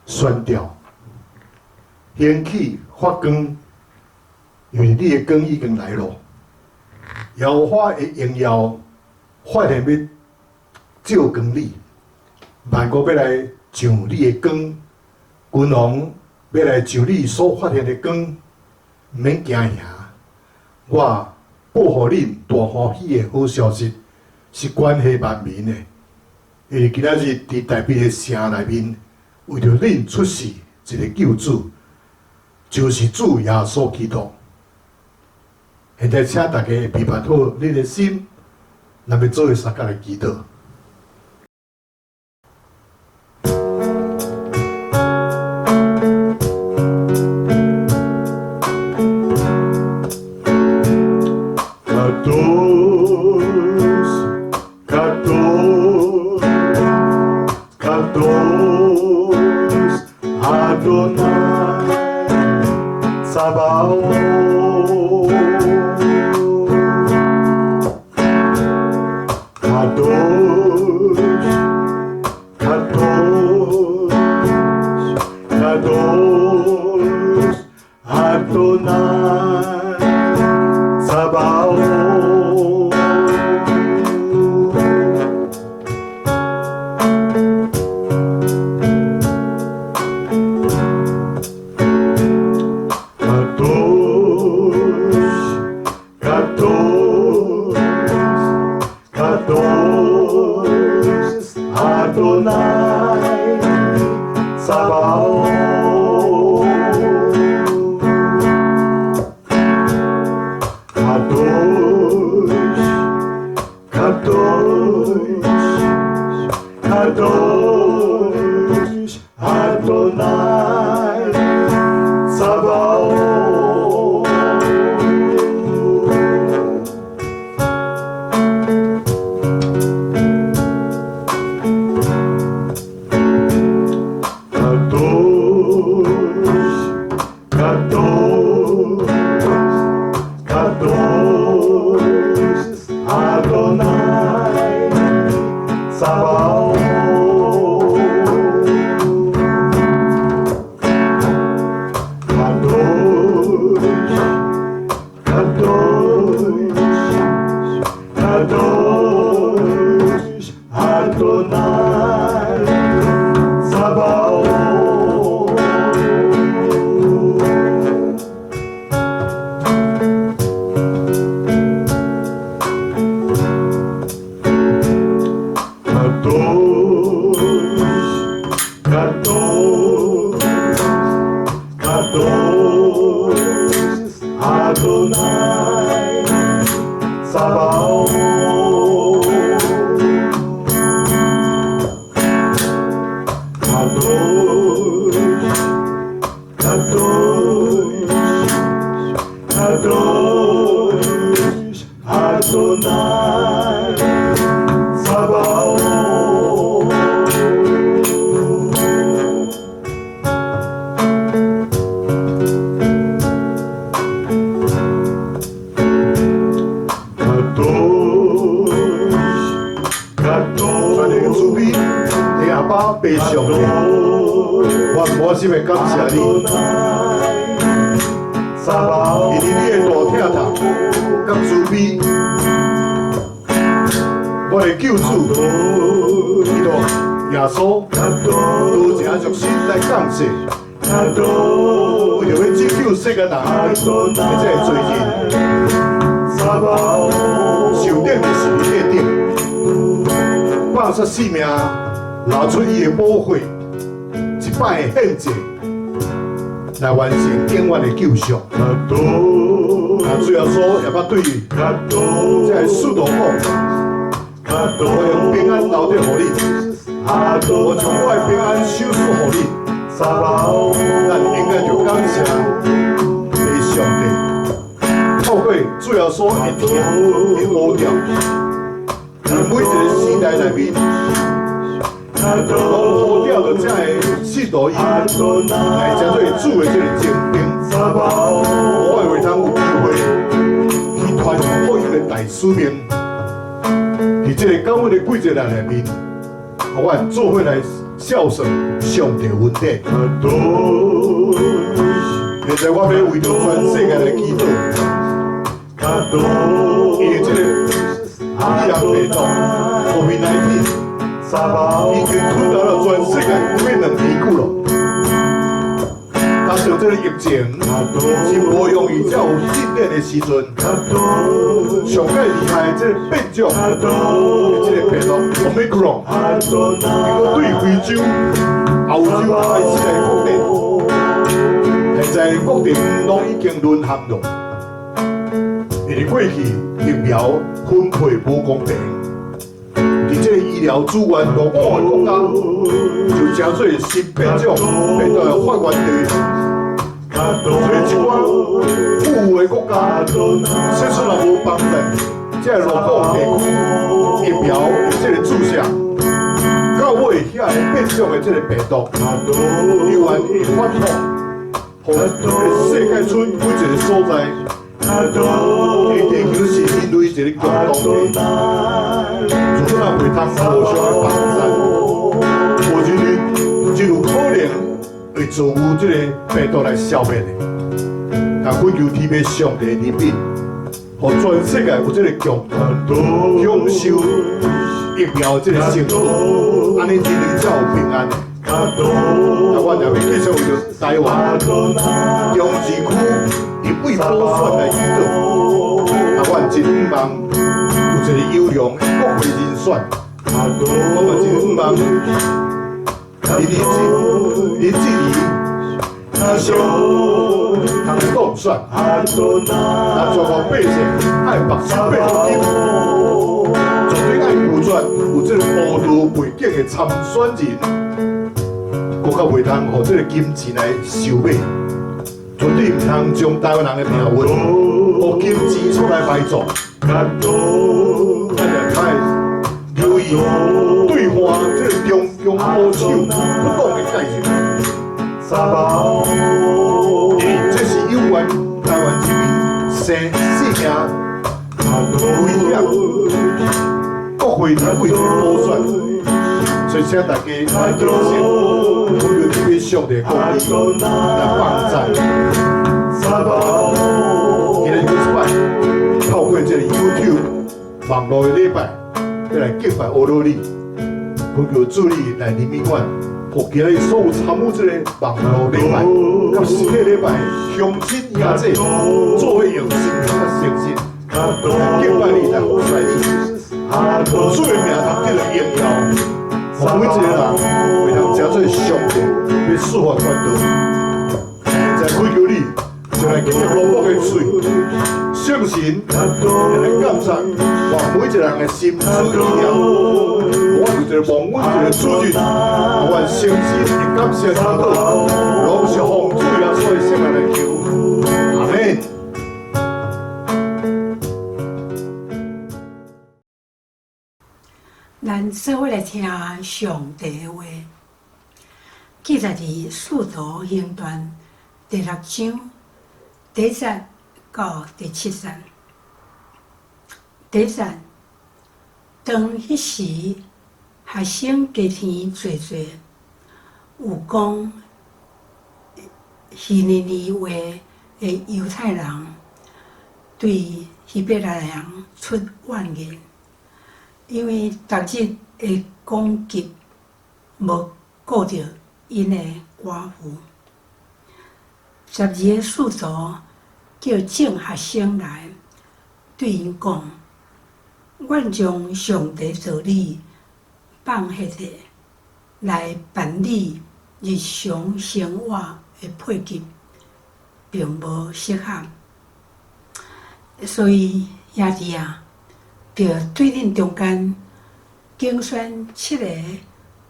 宣调，兴起发光，因为你的光已经来了。耶和华的荣耀发现欲照光你，万国欲来上你的光，君王欲来上你所发现的光，毋免惊吓。我报予恁大欢喜的好消息，是关系万民的，因为今仔日佇大卫的城內面，為著恁出世一个救主，就是主耶穌基督。現在請大家預備好恁的心，咱欲做伙相共來祈禱。קדוש, קדוש, קדוש, אדוני צבאות. קדוש, קדוש, קדוש, אדוני צבאות. קדוש, קדוש, קדוש, אדוני צבאות. קדוש, קדוש, קדוש, אדוני צבאות. קדוש, קדוש, קדוש, אדוני צבאות. קדוש, קדוש, קדוש, אדוני צבאות. קדוש, קדוש, קדוש, אדוני צבאות. קדוש, קדוש, קדוש, אדוני צבאות. קדוש,全能慈悲的阿爸父上帝，我滿心的感謝你，因為你的大疼痛佮慈悲，我的救主基督耶穌拄這肉身來降世，為著欲拯救世間人的這个罪人。放捨性命，流出伊的寶血，一擺的獻祭，來完成永遠的救贖。啊，主耶穌也捌對這个使徒講：我用平安留佇予恁，我將我的平安賞賜予恁。咱應該就感謝父上帝，透過主耶穌的疼的烏掉，佇每一個時代內面，攏呼召著這个信徒伊來成做主的這個精兵，我會通有機會去傳福音的大使命。佇這個感恩的季節內面，我們做伙來孝順上帝恩典。現在我欲為著全世界來祈禱，因為這個肺炎病毒 COVID-19 已經吞掉了全世界幾2年久了。加上這個疫情真無容易才有進展的時陣，上蓋厲害這個變種的這個病毒 Omicron，伊閣對非洲、歐洲開始來擴展，現在各地攏已經淪陷了。因為過去疫苗分配無公平，佇這個醫療資源落後的國家，就成做新變種病毒的發源地。所以一寡富有的國家，假使若無幫助這个落後地區疫苗的這个注射，到尾遐个變種的這个病毒，猶原會反覆，予這个世界村每一个所在，地球是人類一个共同體，如果若袂通互相的幫助，無人類就有可能會遭遇這个病毒來消滅的。但懇求天父上帝憐憫，予全世界有這个共同享受疫苗這个成果，按呢人類才有平安的。啊，我也欲繼續為著台灣中二區立委補選來祈禱。啊，我真向望有一個優良的國會人選。我嘛真向望林志儀醫生通當選。咱全國百姓愛目睭閉緊，絕對愛拒絕有這個烏道背景的參選人，閣較袂通予這個金錢來收買，絕對毋通將台灣人的命運予金錢出來賣做。咱也愛留意對岸這個中共保守不黨的介入，因為這是有關台灣人民生性命危險，國會立委的補選，所以請大家來謹慎，懇求天父上帝降臨來幫助。今日閣一擺，透過這個 YouTube 網路的禮拜，欲來敬拜阿羅你，懇求主你來憐憫阮，予今日所有參與這個網路禮拜、佮實體禮拜鄉親兄弟，做伙用心靈佮誠實來敬拜你，來服侍你，主的名通得到榮耀，予每一個人會通成做上帝欲賜福管道。現在懇求你，就來進入羅卜的喙，聖神來監察阮每一個人的心思意念，我有一個蒙恩一個主日，阮誠心的感謝祈禱，攏是奉主耶穌的聖名來求，阿們。咱做伙來聽上帝的話，記載佇《使徒行傳》第六章第一節到第七節。第一節，當彼時學生家庭坐坐，有講希利尼話的猶太人對希伯來人出怨言，因為逐日的講解無顧著𪜶的寡婦。12个使徒叫眾學生來，對𪜶講：願將上帝道理放血的来办理日常生活的配给，并无适合。所以兄弟啊，著对恁中间拣选七个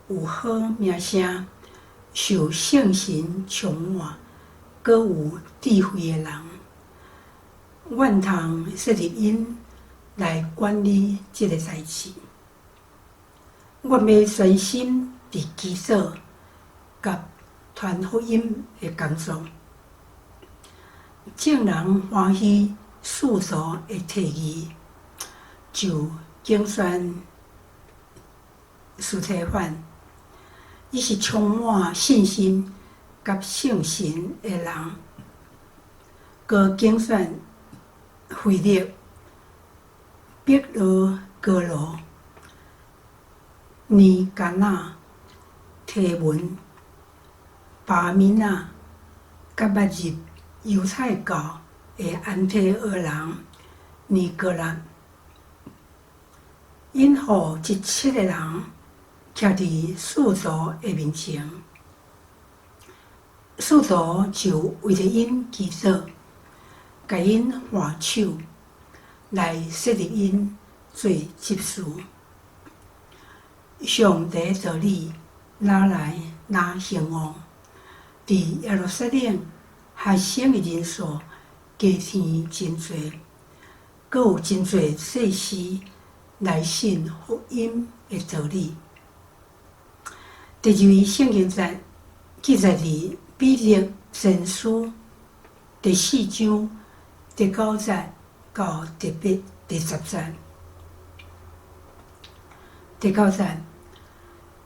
有好名声、受圣神充满、阁有智慧的人，愿通设立𪜶来管理这个代志。我欲专心伫祈祷佮传福音的工作。众人欢喜使徒的提议，就拣选司提反。伊是充满信心佮圣神的人，阁拣选腓力、彼罗哥罗、尼迦拿、提门、巴米纳，佮捌入犹太教的安提阿人尼哥拉。𪜶予這七个人徛佇使徒的面前，使徒就為著𪜶祈禱，共𪜶按手來設立𪜶做執事。上帝的道理愈來愈興旺，佇耶路撒冷學生的人數加添真濟，閣有真濟祭司來信福音的道理。第二位聖經節記載佇彼得前書第四章第九節到第八、第十節。第九節，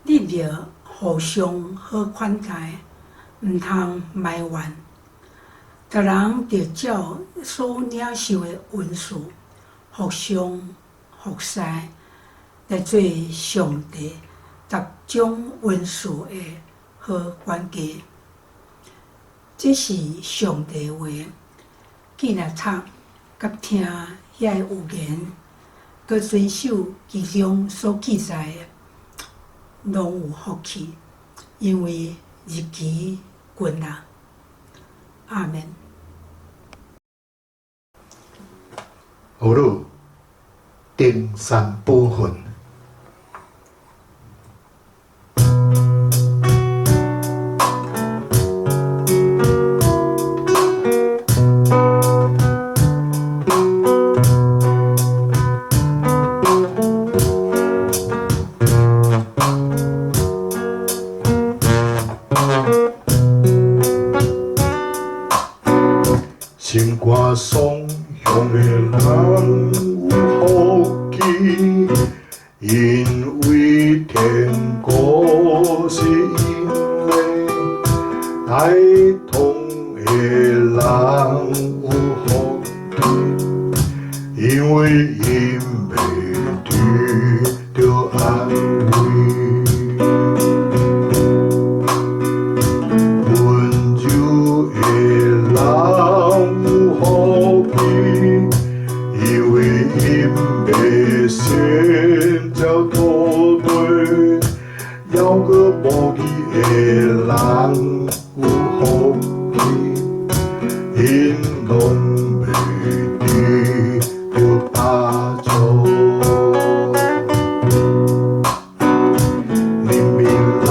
恁著互相好款待，毋通埋怨。逐人著照所領受的恩賜，互相服侍，來做上帝逐種恩賜的好管家。這是上帝話。既若讀佮聽遐个預言，閣遵守其中所記載的，攏有福氣，因為日期近啊。阿們。好了，登山寶訓。心肝爽向的人有福氣，因為天國是𪜶的。哀痛的人有福氣，因為𪜶欲得著安慰。溫柔的人有福氣，因為𪜶欲先照土地。猶閣無義的人有福氣，𪜶攏欲得著飽足。憐憫人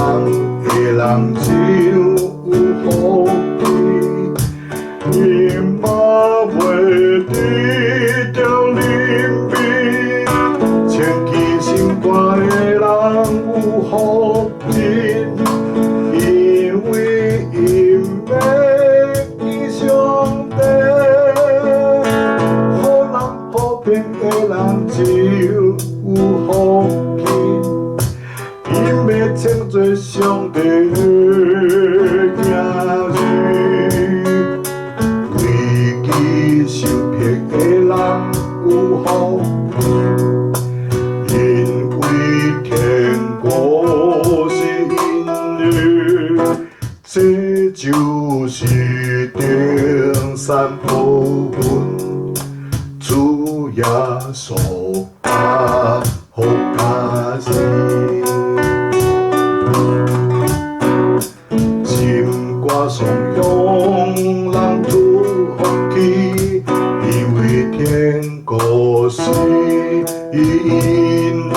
的人真有福氣，𪜶嘛欲得著憐憫。清潔心肝的人有福氣，因為𪜶欲見上帝。好人和平的人真有福氣，𪜶欲稱做上帝的囝兒。危機受迫的人有福氣，因為天國是𪜶的。這就是登山寶訓，主耶穌祝福家己。天國是𪜶的，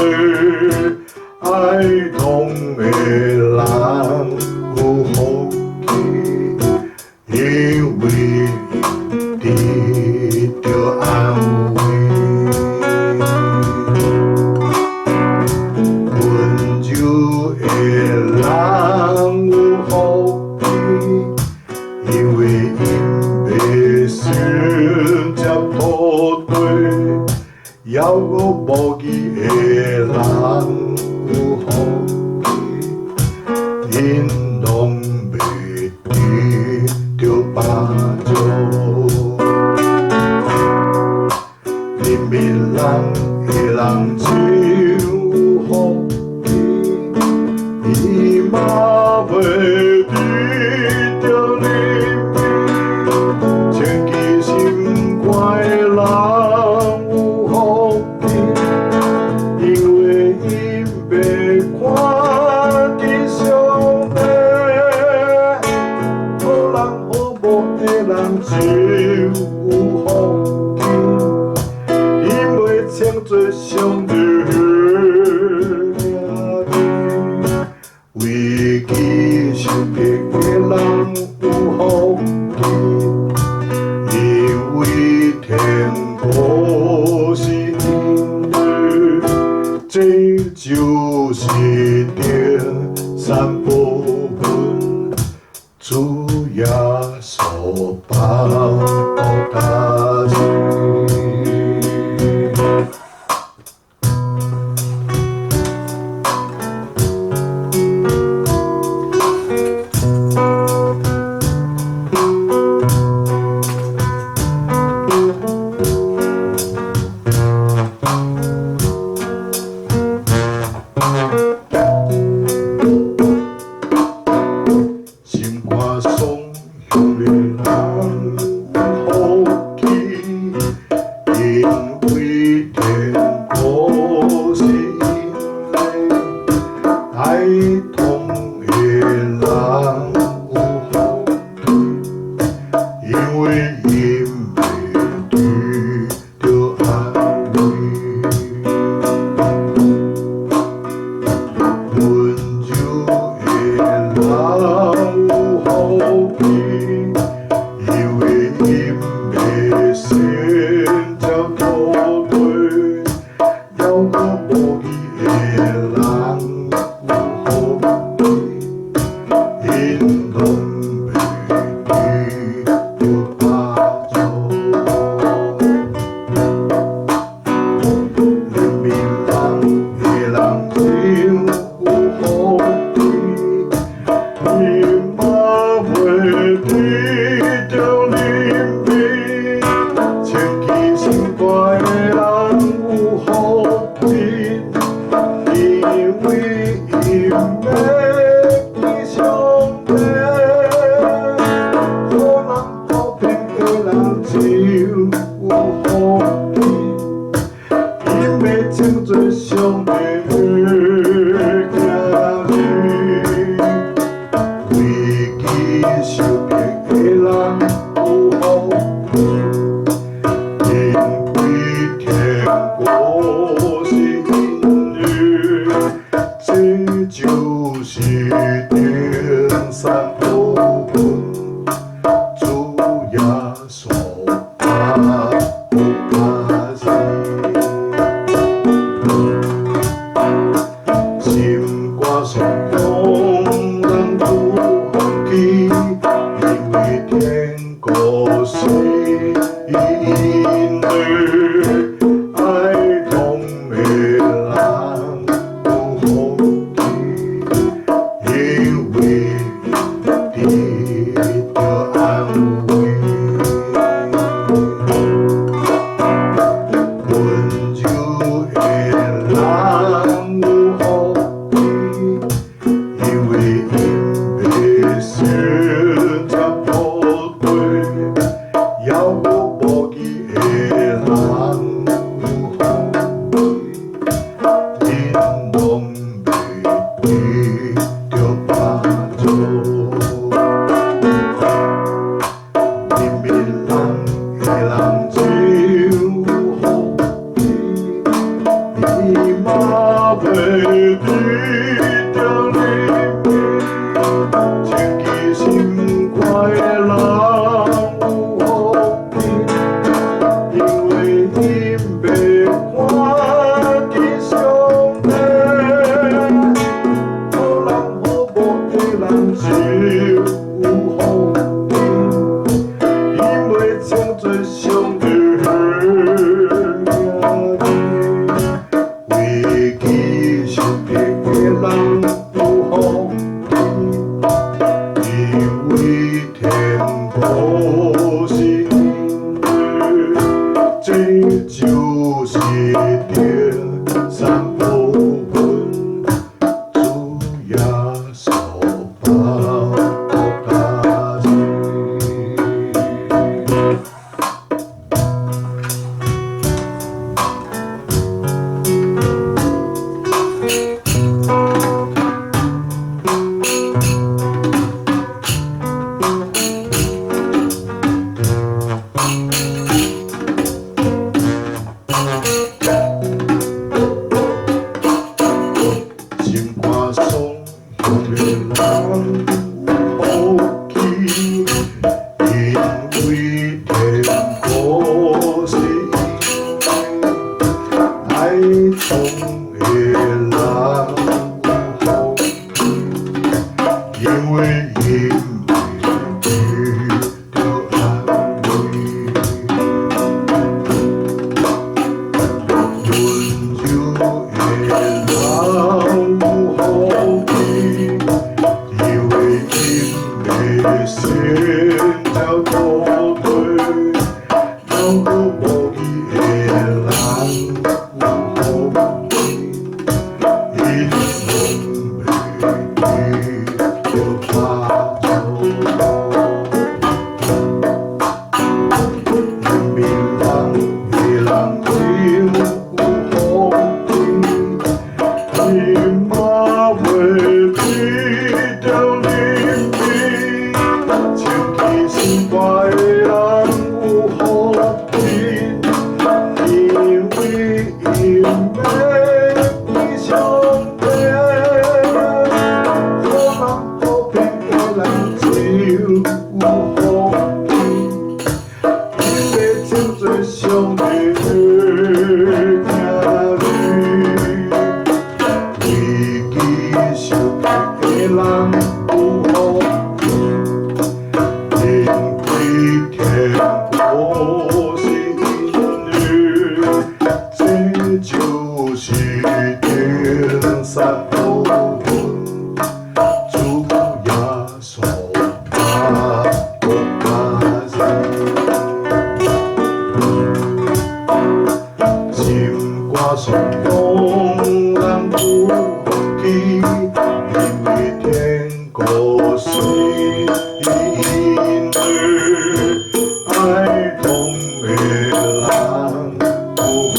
哀痛的人有福氣，因為𪜶得著安慰。溫柔的人有福氣，因為𪜶欲承接土地。猶閣無義的人有福氣，𪜶攏欲得著幫助。憐憫人的人真有福氣，伊嘛欲得著憐憫。清潔心肝的人有福氣，因為𪜶欲看見上帝。好人好報的人真有福氣，𪜶欲稱做上帝的兒女。為義受迫的人有福氣，因為天國是𪜶的。這就是登山寶訓，主耶穌頒布大事。心肝爽向的人有福氣，因為天國是𪜶的。哀痛的人有福氣，因為𪜶欲得著安慰。溫柔的人有福氣，因為𪜶欲承接土地。猶閣無義的人有福氣，𪜶攏欲得著幫助。憐憫人的人真有福氣，伊嘛欲得著憐憫。清潔心肝的人有福氣，因為𪜶欲見上帝。好人好品的人真有福氣，𪜶欲稱做上帝的兒女。為義受迫的人有福氣，因為天國是𪜶的。這就是登山寶訓，主耶穌頒布大事。就是登山寶訓，主耶穌百國家子。心肝爽向的人有福氣，因為天國是𪜶的。哀痛的人有福氣，因為𪜶欲得著安慰。溫柔的人有福氣，因為𪜶欲承接土地。猶閣無義的人有福氣，𪜶攏欲得著幫助。憐憫人的人真有福氣，𪜶嘛欲得著憐憫。清潔心肝的人有福氣，因為𪜶欲見上帝。好人好品的人真有福氣，𪜶欲稱做上帝的囝兒。為義受迫的人有福氣，因為天國是𪜶的。這就是登山寶訓，主耶穌百國家子。心肝爽向人有福氣，因為天國是𪜶的。哀痛的人有福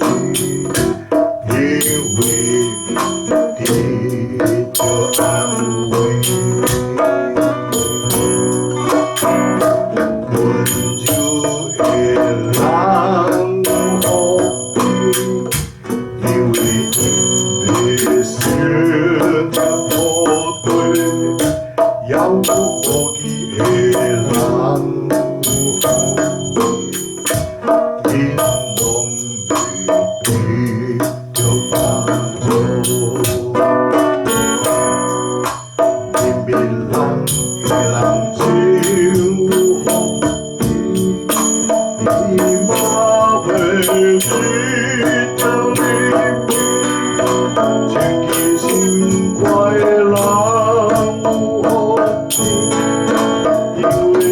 氣，因為得著安慰。溫柔的人有福氣，因為𪜶欲承接土地。猶閣無義的人有福氣，𪜶攏欲得著幫助。憐憫人的人真有福氣，𪜶嘛欲得著憐憫。清潔心肝的人有福氣，因為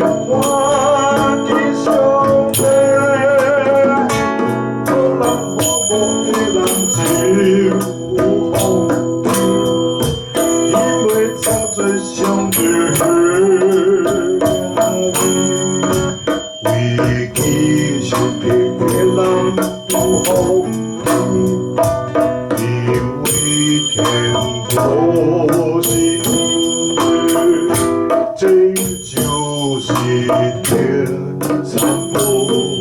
𪜶欲看見上帝。好人好福的人真有福氣，𪜶欲稱做上帝的囝兒。為義受迫的人有福氣，因為天國是𪜶的。這就是登山寶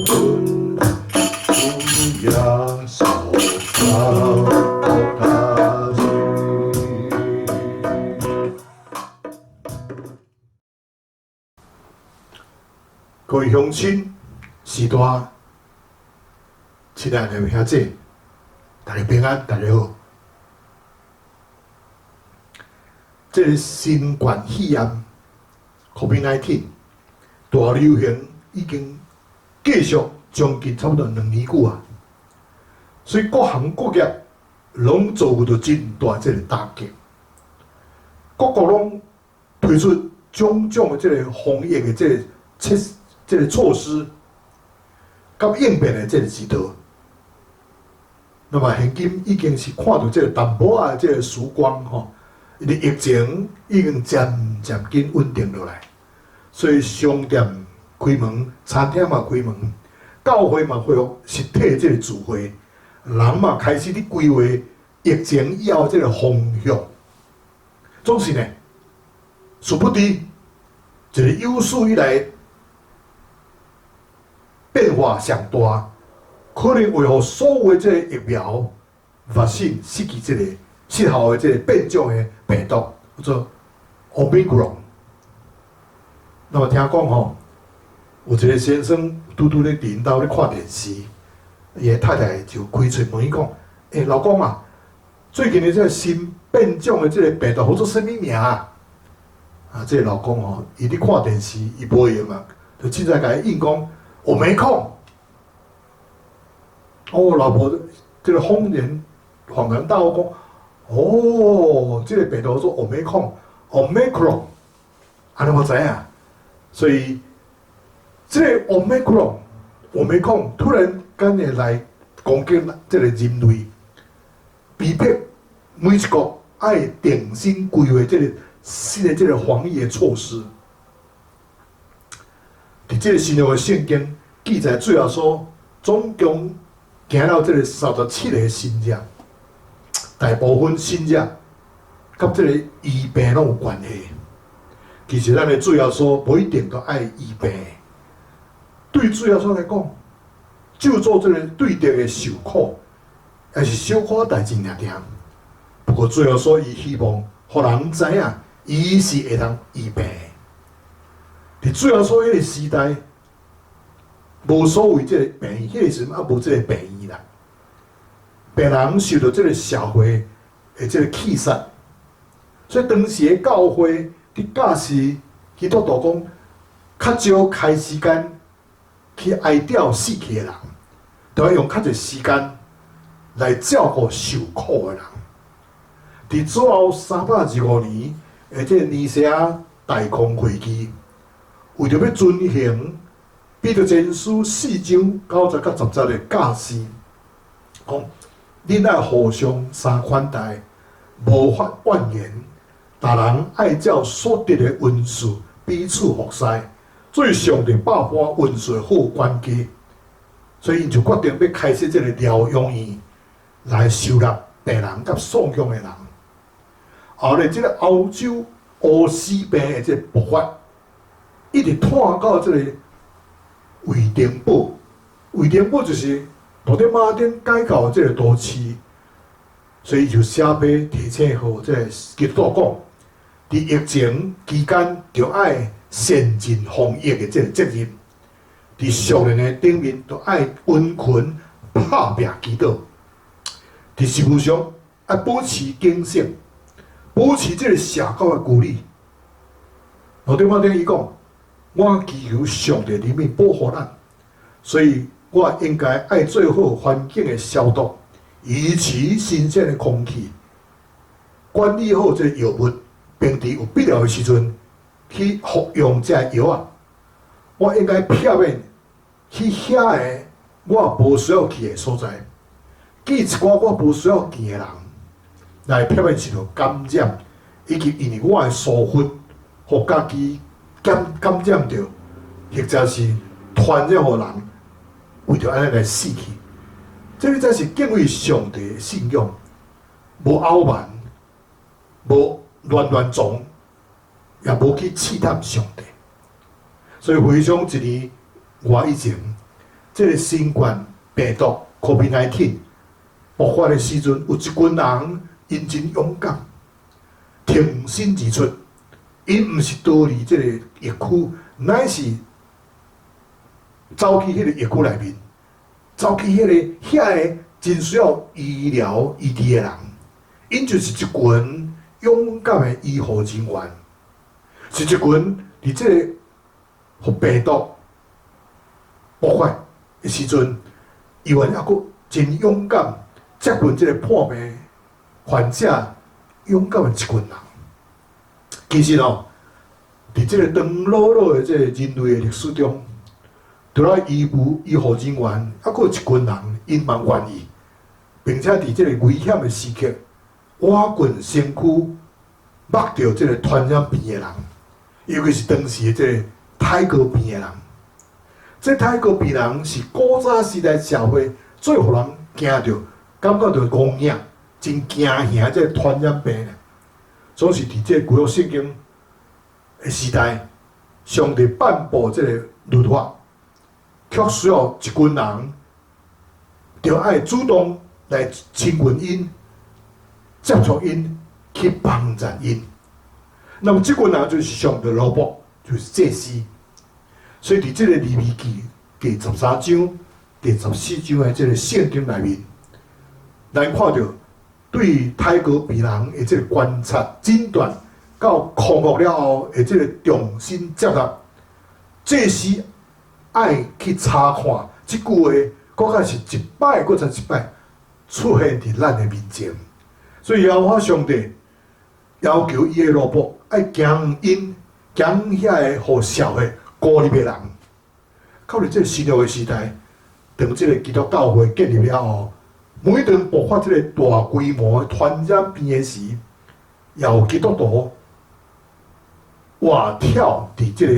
訓，主耶穌百國家子。各位鄉親、序大、親愛的兄姐，大家平安，大家好。這个新冠肺炎（COVID-19）大流行已經繼續將近差不多2年久啊，所以各行各業攏遭遇著真大這个打擊，各國攏推出種種的這个防疫的這个措施，佮應變的這个之道。那麼現今已經是看著這个淡薄仔這个曙光吼，因為疫情已經漸漸緊穩定落來，所以商店開門，餐廳嘛開門，教會嘛恢復實體這个聚會，人嘛開始佇規劃疫情以後這个方向。總是呢，殊不知，一个有史以來變化上大，可能會予所有這个疫苗 vaccine 失去這个失效的這个變種的病毒，叫做 Omicron。那麼聽講吼，有一个先生拄拄咧佇𪜶兜咧看電視，伊的太太就開喙問伊講：“欸，老公啊，最近的這个新變種的這个病毒號做啥物名啊？”啊，這个老公吼，伊咧看電視，伊無閒嘛，就凊彩共伊應講：“我沒空。”哦，老婆這个恍然恍然大悟講：“哦，這个病毒做 Omicron，Omicron，按呢我知影。”所以這个 Omicron，Omicron 突然間會來攻擊這个人類，逼迫每一國愛重新規劃這个新的這个防疫的措施。佇這个新約的聖經記載，主耶穌總共行了這个37个神跡，大部分神跡佮這个醫病攏有關係。其實咱的主耶穌無一定都愛醫病。對主耶穌來講，救助這个對敵的受苦，也是小可代誌爾爾。不過主耶穌伊希望，予人知影，伊是會當醫病的。佇主耶穌彼个時代，無所謂這个病院，彼个時陣猶無這个病院啦。病人受著這个社會的這个棄殺，所以當時的教會佇教示基督徒講，較少開時間去哀悼死去的人，著愛用較濟時間來照顧受苦的人。佇主後325年的這个尼西亞大公會議，為著欲遵行彼得前書4章9節到10節的教示，講恁愛互相相款待，無發怨言，逐人愛照所得的恩賜彼此服侍，做上帝百般恩賜的好管家。所以𪜶就決定欲開設這个療養院來收納病人佮喪養的人。後來這个歐洲烏死病的這个爆發，一直拖到這个維丁堡。維丁堡就是諾丁馬丁改教這个都市，所以就寫批提醒予這个基督徒講，佇疫情期間著愛善盡防疫的這个責任，佇屬靈的頂面著愛殷勤拍拚祈禱，佇事務上愛保持警醒，保持這个社交的距離。諾丁馬丁伊講：“我祈求上帝憐憫保護咱，所以我應該愛做好環境的消毒，維持新鮮的空氣，管理好這个藥物，並佇有必要的時陣去服用這个藥仔。我應該避免去遐个我無需要去的所在，見一寡我無需要見的人，來避免受著感染，以及因為我的疏忽，予家己感感染著，或者是傳染予人，為著按呢來死去。這个才是敬畏上帝的信仰，無傲慢，無亂亂撞，也無去試探上帝。所以回想一年外以前，這个新冠病毒 COVID-19 爆發的時陣，有一群人𪜶真勇敢，挺身而出。𪜶毋是逃離這个疫區，乃是走去彼个疫區內面，走去彼个遐个真需要醫療醫治的人。𪜶就是一群勇敢的醫護人員，是一群佇這个予病毒爆發的時陣，伊猶閣真勇敢接近這个破病患者，勇敢的一群人。其實哦，佇這个長老老的這个人類的歷史中，除了醫務醫護人員，猶閣有一群人，𪜶嘛願意，並且佇這个危險的時刻，倚近身軀，摸著這个傳染病的人，尤其是當時的這个泰國病的人。這泰國病人是古早時代社會最予人驚著、感覺著戇影、真驚嚇這个傳染病。總是佇這个舊約聖經的時代，上帝頒布這个律法，卻需要一群人，著愛主動來親近𪜶、接觸𪜶、去幫助𪜶。那麼這群人就是上帝奴僕，就是祭司。所以佇這个利未記第13章、第14章的這个聖經內面，咱看著對泰國病人的這个觀察、診斷，到康復了後的這个重新接納，祭司愛去查看這句話，閣較是一擺閣再一擺出現佇咱的面前。所以耶和華上帝要求伊的奴僕愛驚𪜶，驚遐个予社會孤立的人。到佇這个新約的時代，當這个基督教會建立了後，每當爆發這个大規模的傳染病的時，也有基督徒活跳佇這个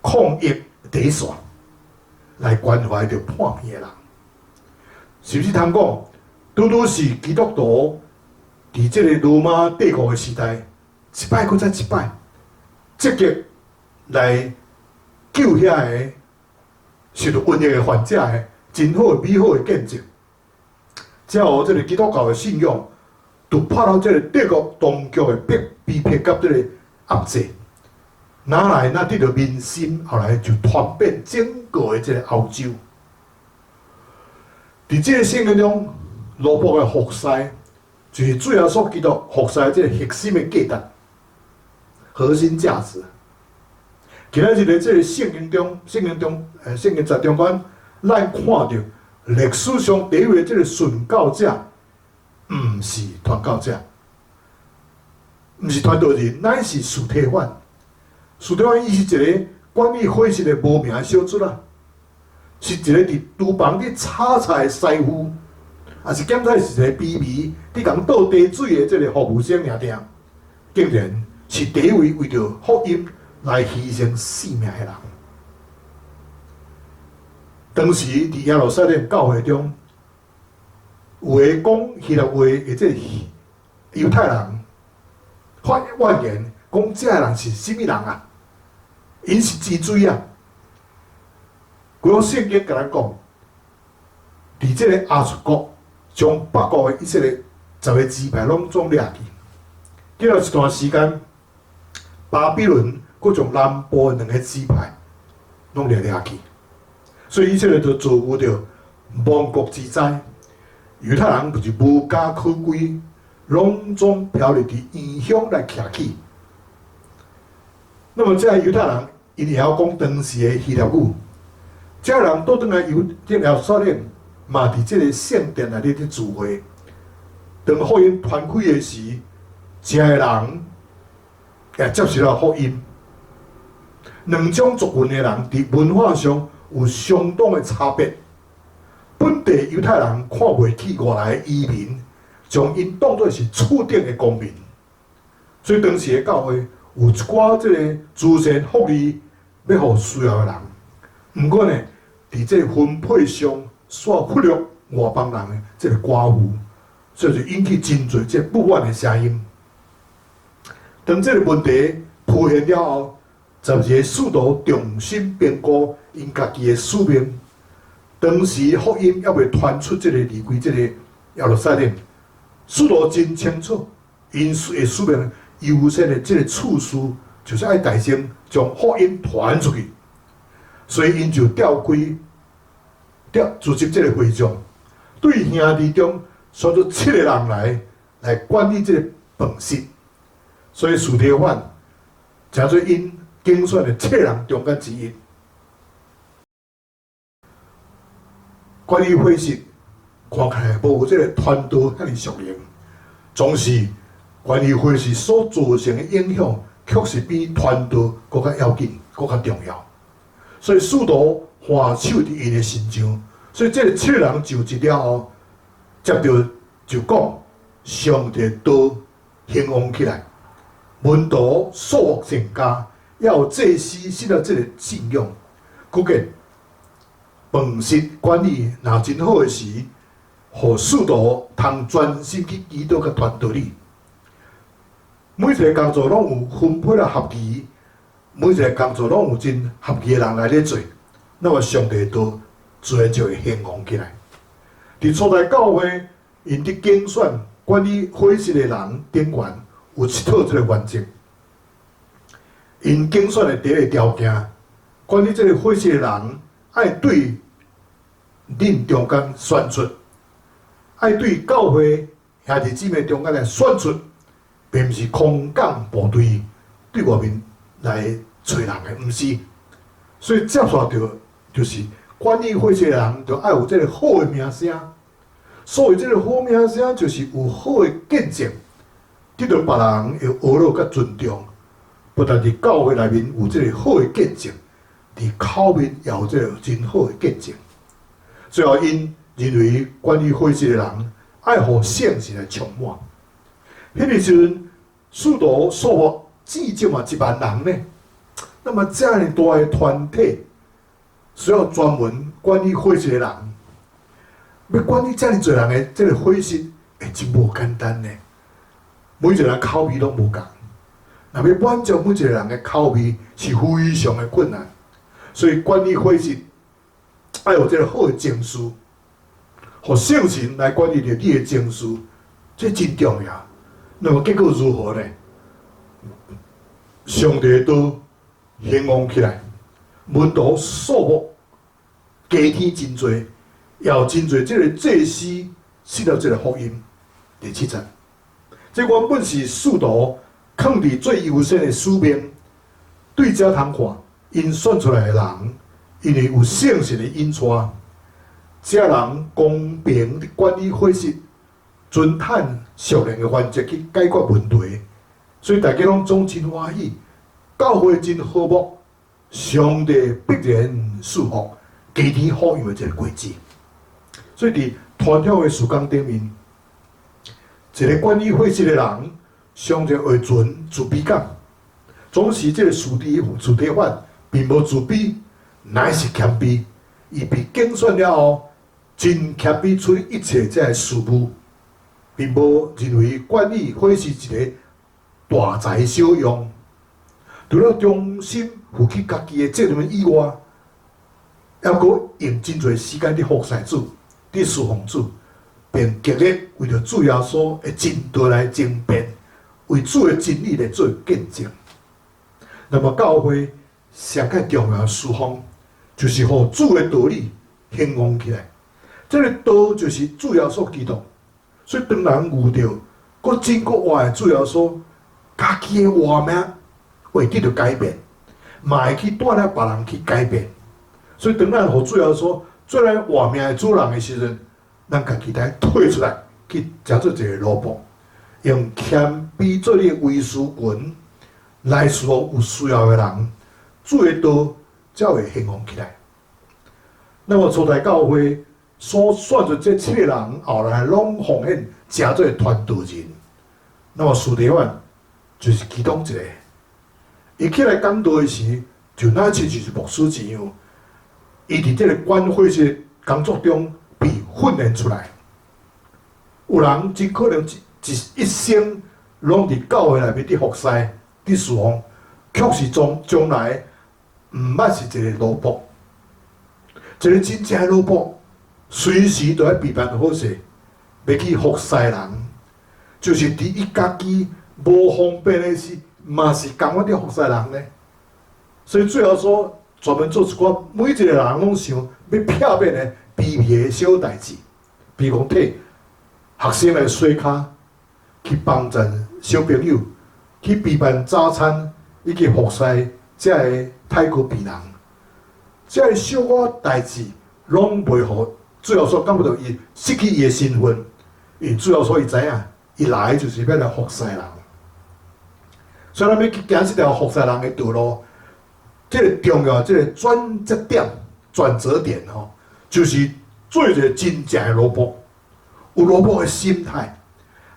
抗疫第一線，來關懷著破病的人。是毋是通講，拄拄是基督徒佇這个羅馬帝國的時代，一擺閣再一擺，積極來救遐个受著瘟疫的患者的真好的美好的見證。才予這个基督教的信仰突破了這个帝國當局的逼迫佮這个壓制，哪來哪得著民心，後來就傳遍整個的這个歐洲。佇這个聖經中，奴僕的服侍就是主耶穌基督服侍這个核心的價值、核心價值。今仔日佇這个聖經中，聖經中，聖經在中間，咱看著歷史上第一位這个殉教者，毋是傳教者，毋是傳道人，乃是司提反。司提反伊是一个管理伙食的無名小卒仔，是一个佇廚房佇炒菜的師傅，也是檢採是一个卑微，佇共倒茶水的這个服務生爾爾，竟然是第一位為著福音來犧牲性命的人。當時佇耶路撒冷教會中，有的講希臘話的這个猶太人發怨言，講這个人是啥物人啊？𪜶是治罪啊！舊約聖經共咱講，佇這个亞述國將北國的以色列10个支派攏總掠去。過了一段時間，巴比倫閣將南部的兩个支派攏掠掠去，所以以色列就遭遇著亡國之災。猶太人就是無家可歸，攏總飄離佇異鄉來徛起。那麼，這个猶太人，𪜶會曉講當時的希臘語，這个人倒轉來猶耶路撒冷，嘛佇這个聖殿內底佇聚會。當福音傳開的時，誠濟人也接受了福音。兩種族群的人佇文化上有相當的差別。本地猶太人看袂起外來的移民，將𪜶當做是次等的公民。所以當時的教會有一寡這个慈善福利，欲予需要的人。毋過呢，佇這个分配上，煞忽略外邦人的這个寡婦，所以就引起真濟這不滿的聲音。當這个問題浮現了後，12个使徒重新評估𪜶家己的使命。當時福音猶未傳出這个離開這个耶路撒冷，使徒真清楚，𪜶的使命優先的這个次序，就是愛代先將福音傳出去，所以𪜶就召開召組織這个會眾，對兄弟中選出七個人來管理這个飯食，所以司提反成做𪜶揀選的七個人中間之一。管理伙食看起來無這个傳道遐爾屬靈，總是管理伙食所造成的影響，確實比傳道閣較要緊、閣較重要。所以使徒看守佇𪜶的身上，所以這个七个人上職了後，接著就講上帝道興旺起來，門徒數目增加，也有祭司失了這个信仰。可見飯食管理若真好的時，予使徒通專心去祈禱佮傳道理。每一个工作攏有分配了合宜，每一个工作攏有真合宜的人來咧做，那麼上帝道自然就會興旺起來。佇初代教會，𪜶佇揀選管理會室的人頂懸有一套這个原則。𪜶揀選的第一个條件，管理這个會室的人愛對恁中間選出，愛對教會兄弟姊妹中間來選出，並毋是空降部隊對外面來揣人的，毋是。所以接續著就是管理會室的人，就愛有這个好的名聲。所謂這个好名聲，就是有好的見證，得到別人的呵咾佮尊重。不但佇教會內面有這个好的見證，佇口面也有這个真好的見證。最後，𪜶認為管理會室的人愛予聖神來充滿。彼个時陣，使徒數目至少嘛1萬人呢。那麼遮爾大的團體，需要專門管理會室的人，欲管理遮爾濟人的這个會室，會真無簡單呢。每一個人口味攏無仝，若欲滿足每一個人的口味是非常的困難。所以管理會室愛有這个好的情緒，予聖神來管理著你的情緒，這真重要。那麼結果如何呢？上帝道興旺起來，門徒數目加添真濟，也有真濟這个祭司信了這个福音。第七節，這原本是使徒囥佇最優先的使命，對這通看，𪜶選出來的人，因為有聖神的引帶，這人公平的管理會室，遵趁屬靈的原則去解決問題，所以大家攏總真歡喜，教會真和睦，上帝必然賜福，加添福音的這个果子。所以佇傳統的事工頂面，一个管理會室的人，常常會存自卑感，總是這个司提反並無自卑，乃是謙卑。伊被揀選了後，真謙卑處理一切這个事務，並無認為管理會是一个大材小用。除了忠心負起家己的責任以外，猶閣用真濟時間佇服侍主、佇侍奉主，並極力為著主耶穌的真道來爭辯，為主的真理來做見證。那麼教會上較重要的事奉，就是予主的道理興旺起來。這个道就是主耶穌基督。所以當人遇著閣真閣活的主耶穌，家己的活命會得著改變，嘛會去帶領別人去改變。所以當咱予主耶穌做咱活命的主人的時陣，咱家己來退出來，去成做一个奴僕，用謙卑做你的衛士群來侍奉有需要的人，主的道才會興旺起來。那麼初代教會所選出這七個人，後來攏奉獻成做傳道人。那麼司提反就是其中一個。伊起來講道的時，就若親像是牧師一樣，伊佇這个管會室工作中被訓練出來。有人真可能一生攏佇教會內面佇服侍、佇侍奉，卻是將來毋捌是一个奴僕，一个真正的奴僕，隨時都愛備辦好勢，欲去服侍人，就是佇伊家己無方便的時，嘛是仝款佇服侍人呢。所以最後說，專門做一寡每一个人攏想欲避免的卑微的小代誌，比如講替學生來洗跤，去幫贊小朋友，去備辦早餐，以及服侍這个太古病人，這个小可代誌攏袂予主耶穌感覺著伊失去伊的身份，因為主耶穌伊知影，伊來就是欲來服侍人。所以咱欲去行這條服侍人的道路，這个重要，這个轉折點、轉折點吼，就是做一个真正的奴僕，有奴僕的心態。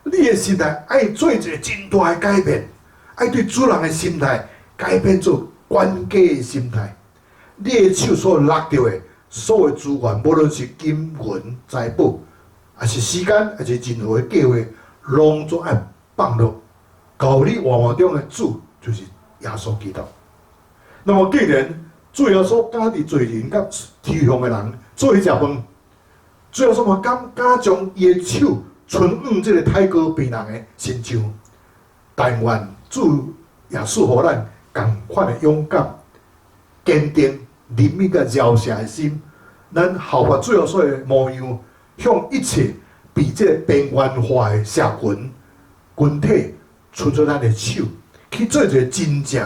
你的心態愛做一个真大的改變，愛對主人的心態改變做管家的心態。你的手所搦著的所有資源，無論是金銀財寶，抑是時間，抑是任何的計劃，攏總愛放落，交予萬萬中的主，就是耶穌基督。那麼既然主耶穌敢佇罪人佮抽象的人做伙食飯，主耶穌嘛敢敢將伊的手伸往這个太高病人的身上，但願主耶穌予咱仝款的勇敢、堅定、憐憫佮饒赦的心，咱效法主耶穌的模樣，向一切被這个邊緣化的社群群體伸出咱的手，去做一个真正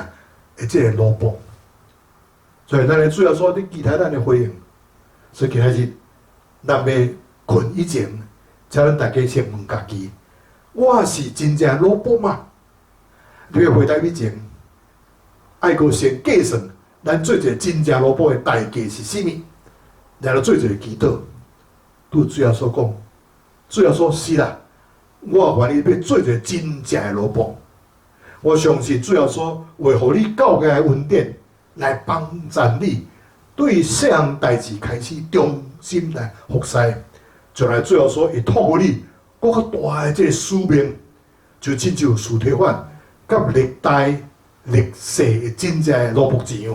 的這个奴僕。所以，咱的主耶穌咧期待咱的回應。所以今仔日，咱欲睏以前，請咱大家先問家己：我是真正奴僕嗎？你欲回答以前，愛閣先計算，咱做一个真正奴僕的代價是啥物？然後做一个祈禱，對主耶穌講：主耶穌是啦，我願意欲做一个真正的奴僕。我相信主耶穌會予你夠額的恩典來幫助你，對細項代誌開始忠心來服侍，將來主耶穌會託付你閣較大的這个使命，就親像司提反佮歷代歷世的真正的奴僕一樣。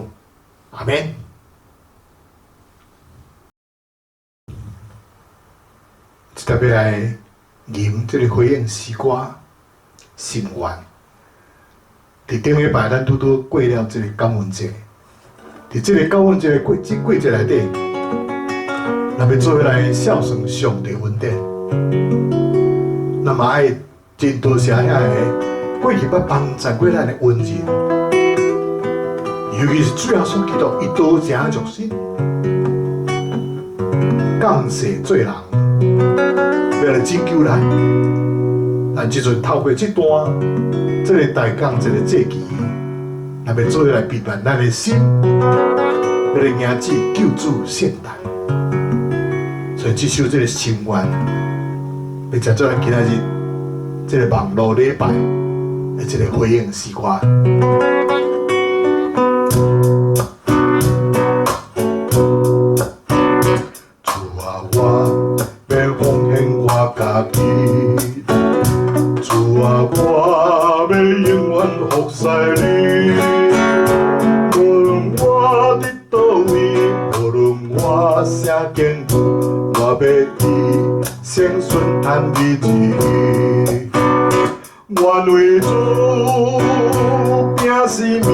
阿們。特別來吟這个回應詩歌心願。佇頂禮拜，咱拄拄過了這个感恩節。佇這个感恩節的過這過節內底，咱欲做伙來孝順上帝恩典。咱嘛愛真多謝遐个過去捌幫助過咱的恩人，尤其是主耶穌基督，伊多誠熱心，降世做人，欲來拯救咱。咱這陣透過這段，這个大感這个節期，咱欲做伙來避免咱的心，欲來迎接救主聖誕。所以這首這个心願，欲當做咱今仔日這个網路禮拜的這个回應詩歌。主啊，我欲奉獻我家己。主啊，我欲永遠服侍你。無論我佇佗位，無論我啥境遇，我欲以誠順趁你旨意。願為主拼性命，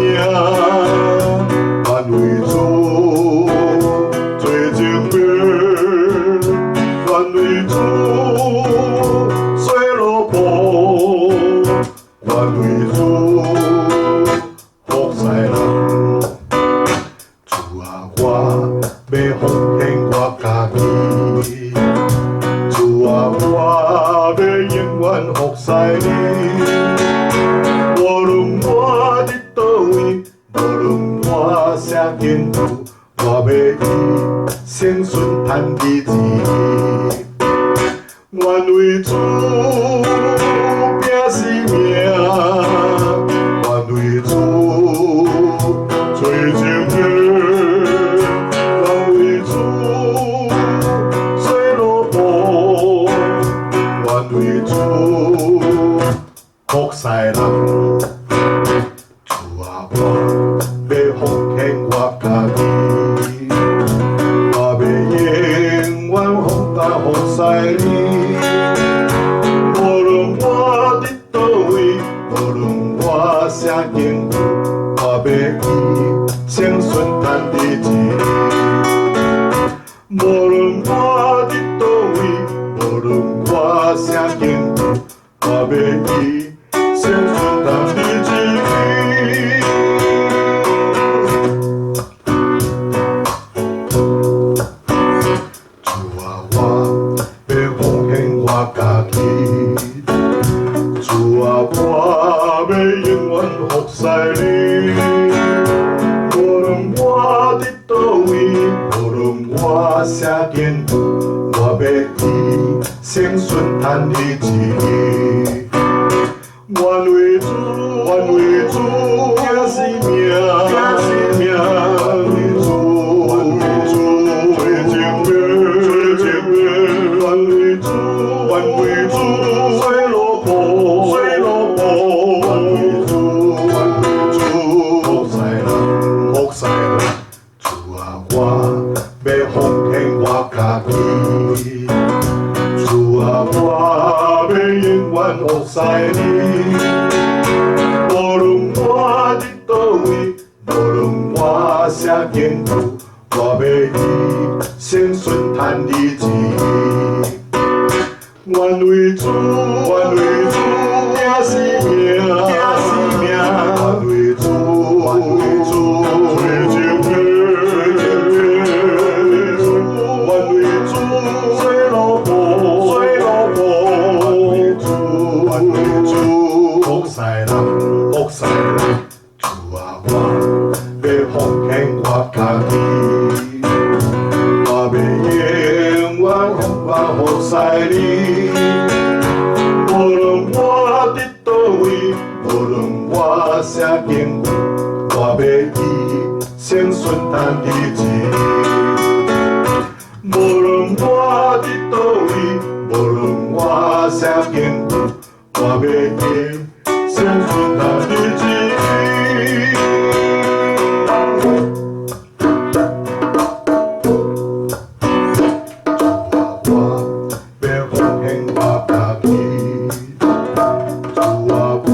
願為主做證明，願為主做奴僕，願為主服侍人。主啊，我欲奉獻我家己。主啊，我欲永遠服侍你。無論我佇佗位，無論我啥境遇，我欲以誠順趁你旨意。願為主拼性命，願為主做證明，願為主做奴僕，願為主服侍人。主啊，我欲奉獻我家己，我欲永遠服侍你。無論我佇佗位，無論我啥境遇，我欲以誠順趁你旨意。無論我佇佗位，無論我啥境遇，我欲以誠順趁你旨意。主啊，我欲奉獻我家己。主啊，我欲永遠服侍你。無論我佇佗位，無論我寫經文，我欲一生順趁你旨意。願為主，願為主，拼性命，拼性命。願為主，願為主，做證明，做證明。願為主，願為主，洗羅布，洗羅布。願為主，願為主，服侍人，服侍人。主啊，我欲奉獻我家己。主啊，我欲永遠服侍你。無論我佇佗位，無論我啥境遇，我欲一生順趁你旨意。願為主，願為主，拼性命，拼性命。願為主，願為主，做證明，做證明。願為主，洗羅布，洗羅布。願為主，願為主，服侍人，服侍人。主啊，我欲奉獻我家己，我欲永遠永遠服侍你。無論我佇佗位，無論我啥境遇，我欲一生順趁你旨意。無論我佇佗位，無論我啥境遇，我欲一生順趁你旨意。主啊，我欲奉獻我家己。主啊，我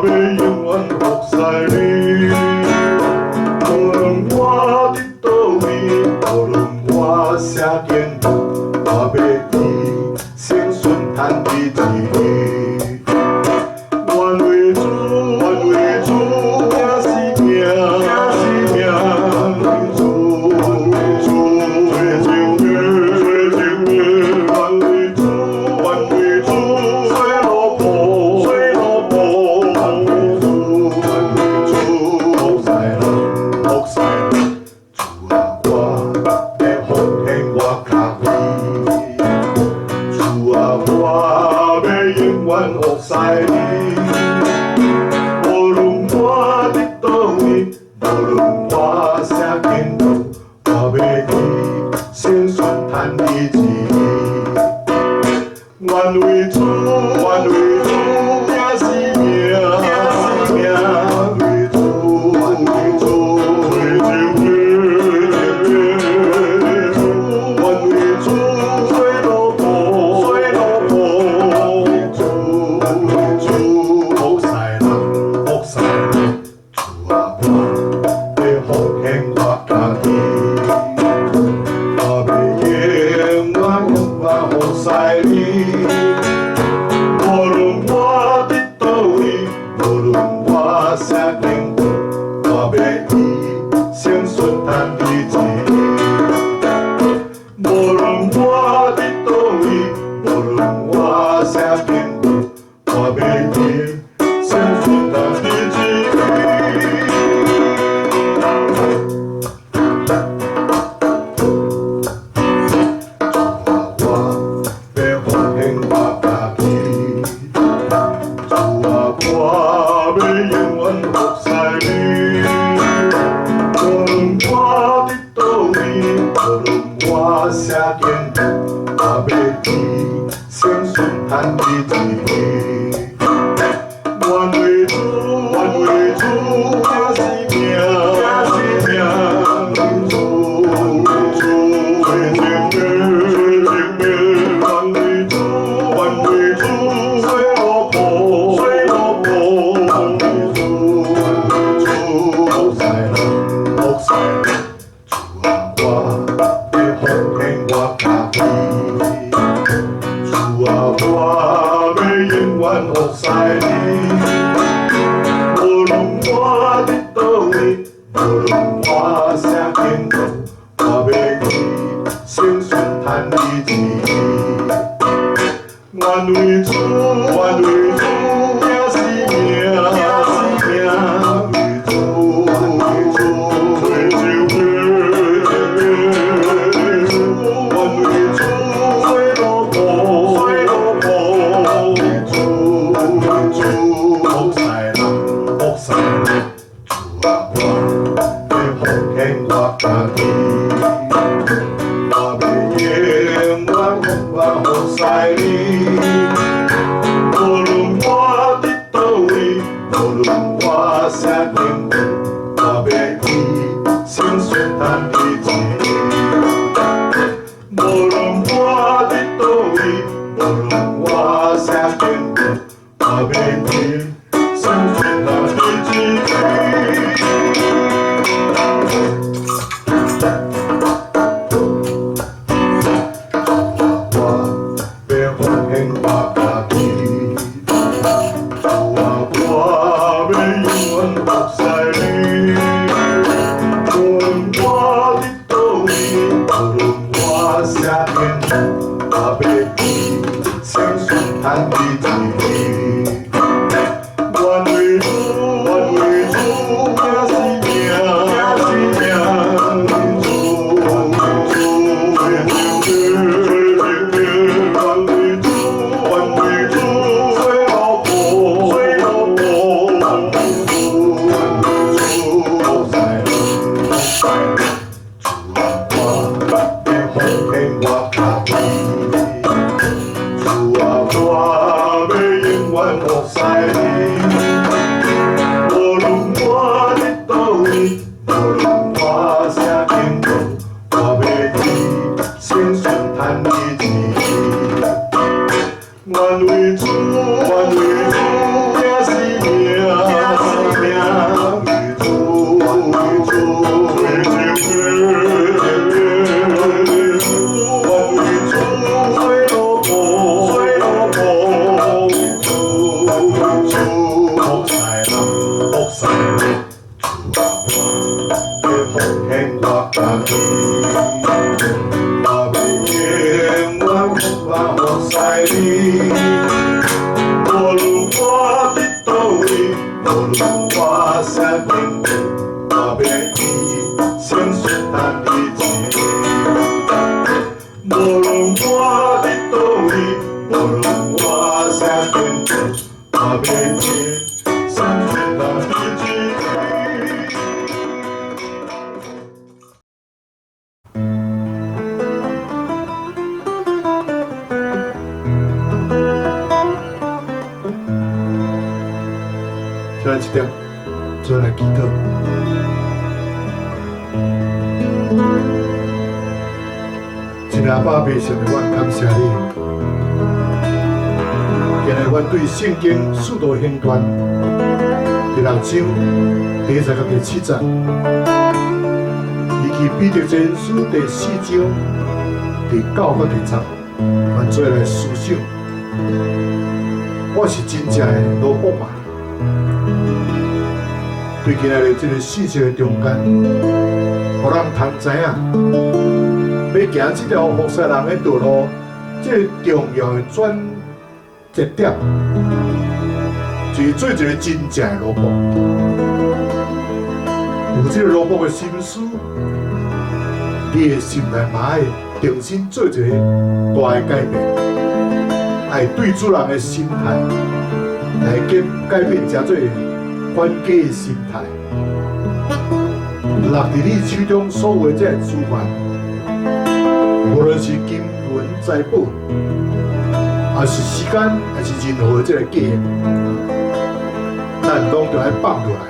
欲永遠服侍你。無論我佇佗位，無論我啥境遇，我欲一生順趁你旨意。願為主，願為主，拼性命，拼性命。願為主，願為主，做證明，做證明。願為主，願為主，洗羅布，洗羅布。願為主，願為主，服侍人，服侍人。主啊，我欲奉獻我家己。主啊，我欲永遠服侍你。無論我佇佗位，無論我啥境遇，我欲一生順趁你旨意。願為主，願為主，拼性命，拼性命。願為主，願為主，做證明，願為主，洗羅布，洗羅布。願為主，願為主，服侍人，服侍人。主啊，我欲奉獻我家己。我欲永遠永遠服侍你。無論我佇佗位，無論我啥境遇，我欲一生順趁你旨意。無論我佇佗位，無論我啥境遇，我欲一生順趁你旨意。主啊，我欲奉獻我家己。主啊，我欲永遠服侍你。無論我佇佗位，無論我啥境遇，我欲一生順趁你旨意。願為主，願為主，拼性命，拼性命。願為主，願為主，做證明，做證明。願為主，願為主，洗羅布，洗羅布。願為主，願為主，服侍人，服侍人。主啊，我欲奉獻我家己。主啊，我欲永遠服侍你。無論我佇佗位，無論我啥境遇，我欲一生順趁你旨意。願為主，願為主，拼性命，拼性命。願為主，願為主，做證明，主做奴僕，做奴僕，为主为主服侍人，服侍人。主啊，我欲奉献我家己，我欲永远永远服侍你。無論我佇佗位，無論我啥境遇，我欲以誠實趁伊錢。無論我佇佗位，無論我啥境遇，我欲以誠實趁伊錢。我欲奉獻我家己，主啊，我欲永遠服侍你。無論我佇佗位，無論我啥境遇，我欲以誠實趁伊錢。願為主，願為主，拼性命，拼性命，主，主，為主，願為主，願為主，做奴僕，做奴僕，主，主，服侍人，服侍人，主啊，我欲奉獻我家己，主啊，我欲永遠服侍你。無論我佇佗位，無論我啥境遇，我欲以誠實趁伊錢。願為主，願為主，拼性命，拼性命，為主，為主，為主，為主，做奴僕，做奴僕，主，主，服侍人，服侍人，主啊，我欲奉獻我家己，我欲永遠永遠服侍你。無論我佇佗位，無論我啥境遇，我欲以誠實趁伊錢。無論我佇佗位，無論我啥境遇，我欲以誠實趁伊錢。再來一點，做來祈禱。親愛阿爸父上帝，我感謝你。今日阮對聖經使徒行傳第六章第一節到第七節，以及彼得前書第四章第九到第十，阮做來思想。我是真正的奴僕嗎？對今仔日這個信息的中間，予咱通知影，欲行這條服侍人的道路，這個重要的轉折點，就是做一個真正的奴僕。有這個奴僕的心思，你的心內嘛愛重新做一個大的改變，愛對主人的心態來改變，成做管家的心態。落佇你手中所有的這個資源，無論是金銀財寶，還是時間，還是任何的這個計劃，咱攏著愛放落來，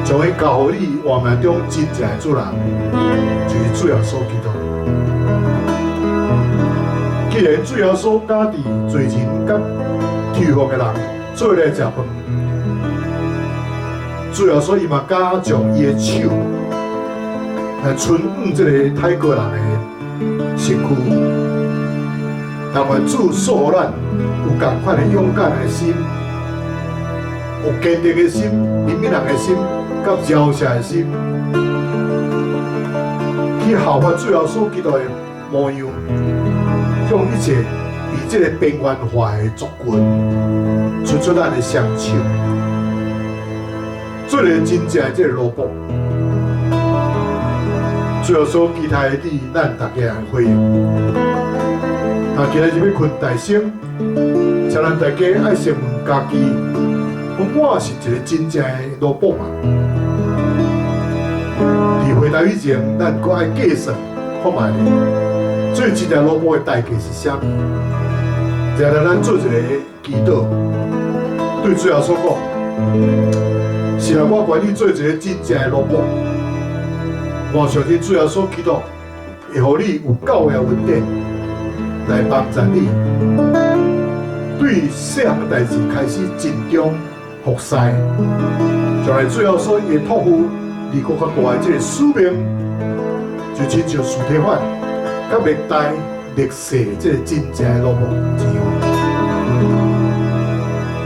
將伊交予你活命中真正的主人，就是主耶穌基督。既然主耶穌佮佇罪人佮提防的人做伙來食飯，主耶穌伊嘛敢將伊的手來伸往這個太過人的身軀。但願主賜予咱有仝款的勇敢的心，有堅定的心、憐憫人的心，佮饒恕的心，去效法主耶穌基督的模樣，向一切被這個邊緣化的族群伸出咱的雙手，做一個真正的這個奴僕。主耶穌期待你，咱逐家人回應。那今日欲睏大聲，請咱大家愛先問家己：我是一个真正的奴僕嗎？佇回答以前，咱閣愛計算看覓，做真正奴僕的代價是啥物？接下來咱做一個祈禱，對主耶穌講：是啊，我願意做一個真正的奴僕。我相信主耶穌基督會予你有夠的恩典來幫助你，對細項的代誌開始盡忠服侍，將來主耶穌會託付你閣較大的這個使命，就親像司提反佮歷代歷世這個真正的奴僕一樣。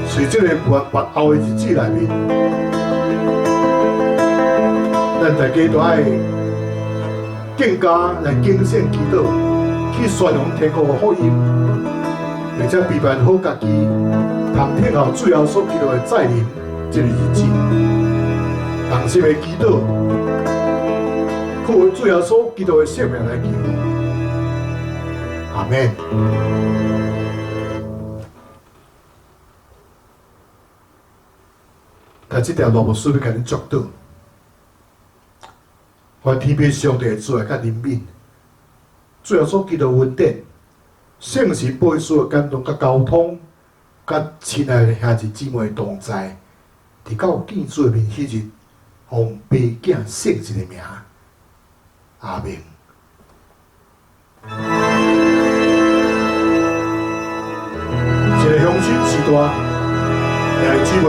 隨這個末後的日子內面，咱大家都愛更加來警醒祈禱，去宣揚天國的福音，並且備辦好家己，通聽候主耶穌基督的再臨這個日子。同心的祈禱，靠主耶穌基督的聖名來求，阿們。但這條羅牧師欲共恁祝禱。願天父上帝的慈愛佮憐憫，主耶穌基督恩典，聖神保惠師的感動佮交通，佮親愛的兄弟姊妹同在，直到見主的面彼日，奉爸囝聖神的名，阿們。一个鄉親時代，兄弟姊妹，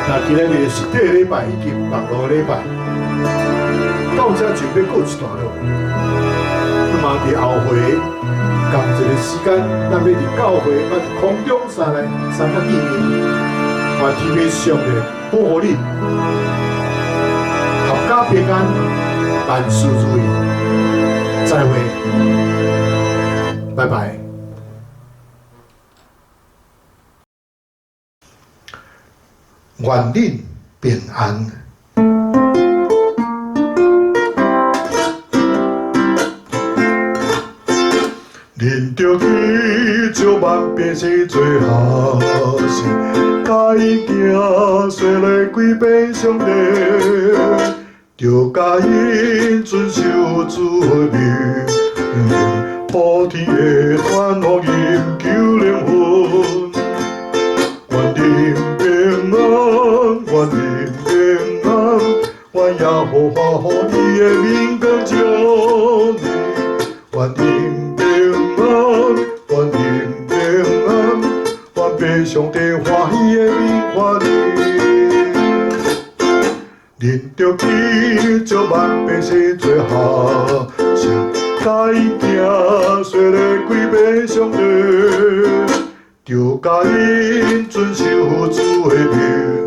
那今日是實體禮拜以及網路禮拜。到這就欲告一段落。那麼佇後回仝一个時間，咱欲佇教會，咱佇空中三來三角見面。願天父上帝保護你，闔家平安，萬事如意。再會，拜拜。願恁平安。恁著去招萬百姓做學生，共𪜶行洗禮歸予上帝，著教𪜶遵守主的命令，普天的傳福音救靈魂。願恁平安，願恁平安，願耶和華予伊的面光照你，願恁平安，願恁平安，願父上帝歡喜的面看你。恁著去招萬百姓做學生，共𪜶行洗禮歸予上帝，著教𪜶遵守主的命